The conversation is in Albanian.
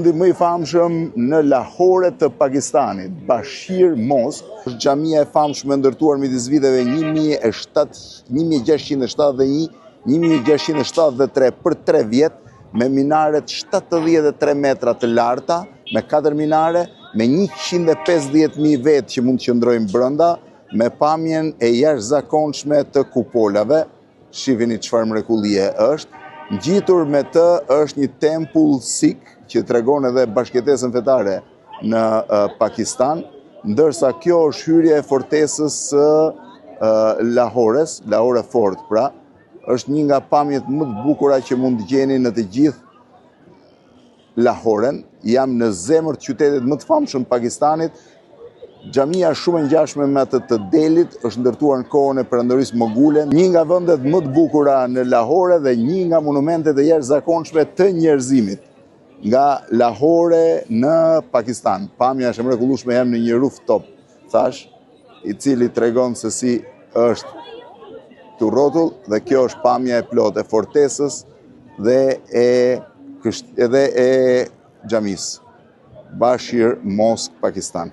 Vendi më i famshëm në Lahore të Pakistanit, Bashir Mosque, është xhamia e famshme ndërtuar midis viteve 1671-1673 për 3 vjet me minaret 73 metra të larta, me 4 minare, me 150.000 vetë që mund të qëndrojnë brenda, me pamjen e jashtëzakonshme të kupolave. Shihni çfarë mrekullie është. Ngjitur me të është një tempull Sikh që tregon edhe bashkëjetesën fetare në Pakistan, ndërsa kjo është hyrja e fortesës së Lahores, Lahore Fort, pra, është një nga pamjet më të bukura që mund të gjeni në të gjithë Lahoren, jam në zemër të qytetit më të famshëm të Pakistanit. Xhamia është shumë e ngjashme me atë të Delhit, është ndërtuar në kohën e perandorisë Mogule, një nga vendet më të bukura në Lahore dhe një nga monumentet e jashtëzakonshme të njerëzimit. Nga Lahore në Pakistan. Pamja është e mrekullueshme, jam në një rooftop, thash, i cili tregon se si është këtu rrotull dhe kjo është pamja e plotë e fortesës dhe e edhe e xhamisë. Bashir Mosque, Pakistan.